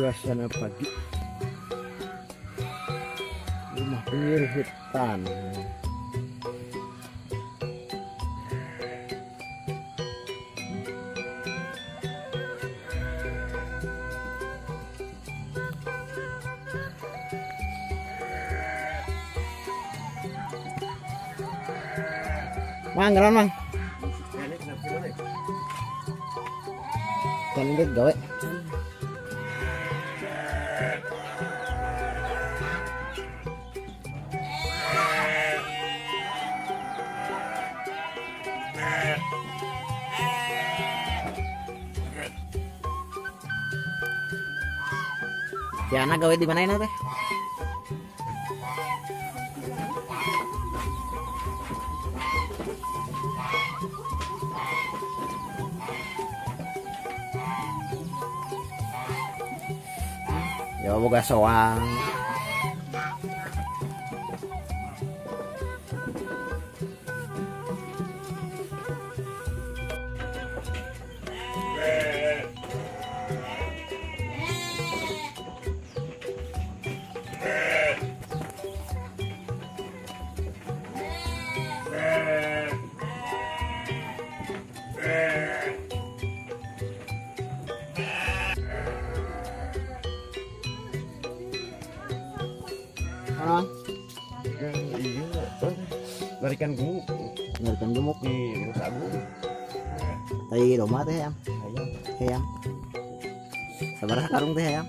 Suasana pagi, rumah pinggir hutan. Mang, geran mang. Can ini gawe. Si anak gawe di mana ini teh? Ya boga soang. Larikan gemuk, larikan gemuk di Gunung Agung. Tai domba teh ayam, ayam. Sabaraha karung teh ayam?